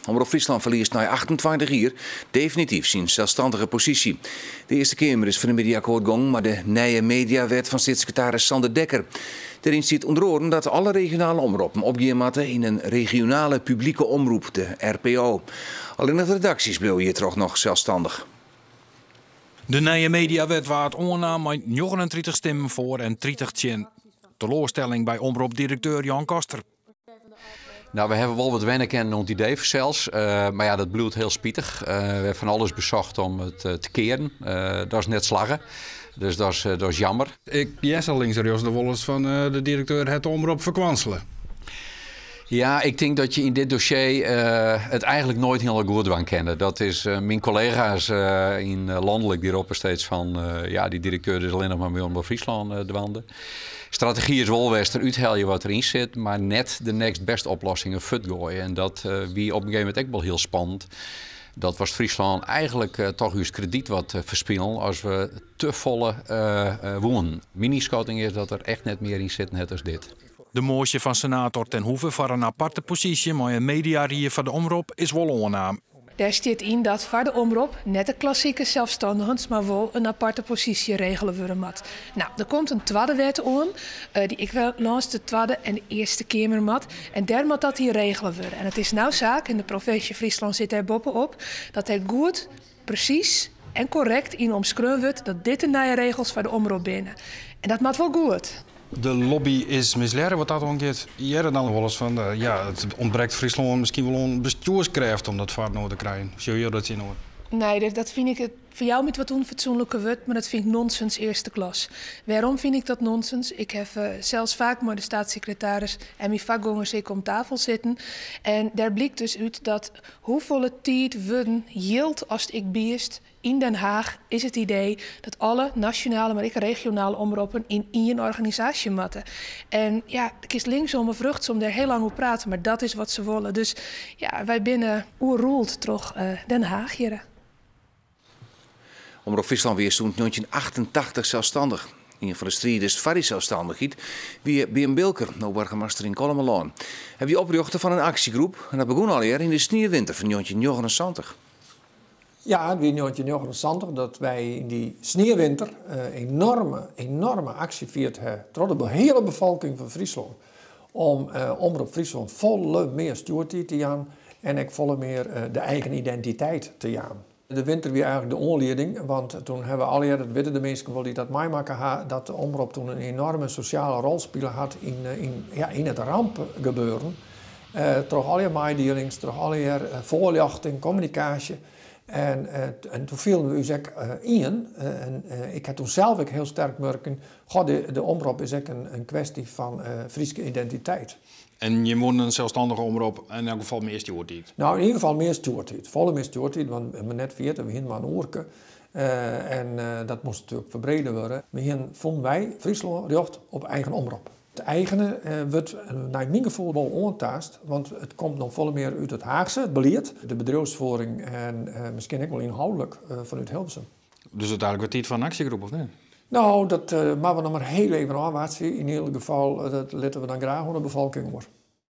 Omrop Fryslân ferliest nei 28 jier definityf syn selsstannige posysje. De Earste Keamer is fan 'e middei akkoart gongen mei de nije mediawet fan steatssekretaris Sander Dekker. Dêryn stiet ûnder oaren dat alle regionale omroppen opgean moatte yn in regionale publike omroep, de RPO. Allinnich de redaksjes bliuwe hjirtroch noch selsstannich. De nije mediawet waard oannaam mei 39 stimmen foar en 30 tsjin. Teloarstelling by omropdirekteur Jan Koster. Nou, we hawwe wol wat wenne kinnen oan it idee fansels. Mar ja, dat bliuwt hiel spitich. We hawwe fan alles besocht om it te kearen. Dat is net slagge. Dus dat is jammer. Ik hear sa links en rjochts der wolris fan de direkteur hat de omrop ferkwansele. Ja, ik tink dat je yn dit dossier it eigenlik noait hielendal goed dwaan kinne. Dat is myn kollega's yn lanlik dy roppe steeds fan ja, dy direkteur is allinnich mar mei Omrop Fryslân dwaande. Strategy is wol west derút helje wat deryn sit, mar net de next best oplossingen fuortgoaie. En dat wie op in gegeven momint ek wol hiel spannend. Dat was Fryslân eigenlik toch ús kredyt wat ferspilen as we te folle woenen. Myn ynskatting is dat der echt net mear yn sitten hat as dit. De moasje fan senator Ten Hoeve foar in aparte posysje mei in mediarie foar de omrop is wol oannaam. Dêr stiet yn dat foar de omrop net de klassike selsstannigens, mar wol in aparte posysje regele wurde moat. Nou, der komt in twadde wet oan, dy't ek wer lâns de Twadde en de Earste Keamer moat. En dêr moat dat yn regele wurde. En it is no saak, en de provinsje Fryslân sit dêr boppe-op, dat dêr goed, presys en korrekt yn omskreaun wurdt dat dit de nije regels foar de omrop binne. En dat moat wol goed. De lobby is mislearre wat dat oangiet. Je hearre dan wolris fan, ja, it ûntbrekt Fryslân miskien wol oan bestjoerskrêft om dat foar inoar te krijen. Sjogge jo dat tsjinoer? Nee, dat fyn ik, ferjou my it wat ûnfatsoenlike wurd, mar dat fyn ik nonsens earste klas. Wêrom fyn ik dat nonsens? Ik haw sels faak mei de steatssekretaris en myn foargongers ek om tafel sitten. En dêr blykt dus út dat hoefolle tiid, wurden, jild ast ek biedst, Yn Den Haach is it idee dat alle nasjonale, mar ek regionale omroppen yn ien organisaasje moatte. En ja, kinst linksom of rjochtsom dêr hiel lang oer prate, mar dat is wat se wolle. Dus ja, wy binne oerruled troch Den Haach hjirre. Omrop Fryslân wie sûnt 1988 selsstannich. Ien fan de striders foar dy selsstannichheid wie Bearn Bilker, no boargemaster yn Kollumerlân. Hy wie oprjochter fan in aksjegroep en dat begûn allegear yn de sniewinter fan 1979. Ja, it wie 1979 dat wy yn dy sniewinter enorme, enorme aksje fierd ha troch de hiele befolking fan Fryslân om Omrop Fryslân folle mear stjoertiid te jaan en ek folle mear de eigen identiteit te jaan. De winter wie eigenlik de oanlieding, want toen ha we allegear, dat witte de minsken wol dy't dat meimakke ha, dat de Omrop toen in enorme sosjale rol spile hat yn, yn, ja, yn it rampgebeuren. Troch allegear meidielings, troch allegear foarljochting, kommunikaasje. En, en toen fielden we ús ek ien. En ik ha toen sels ek hiel sterk murken, goh, de Omrop is ek in kwestie fan Fryske identiteit. En jim woenen in selsstannige omrop, yn elk gefal mear stjoertiid? Nou, yn ieder gefal mear stjoertiid. Folle mear stjoertiid, want we net ferjitte, we hienen mar in oerke. En dat moast natuerlik ferbrede wurde. We hienen, fûnen wy, Fryslân rjocht op eigen omrop. It eigene wurdt nei myn gefoel wol oantaast, want it komt no folle mear út it Haachse, it belied, de bedriuwsfiering en miskien ek wol ynhâldlik fanút Hilversum. Dus úteinlik wer tiid foar in aksjegroep, of net? Nou, dat moatte we noch mar hiel even ôfwachtsje. Yn ieder gefal, dat litte we dan graach oan de befolking oer.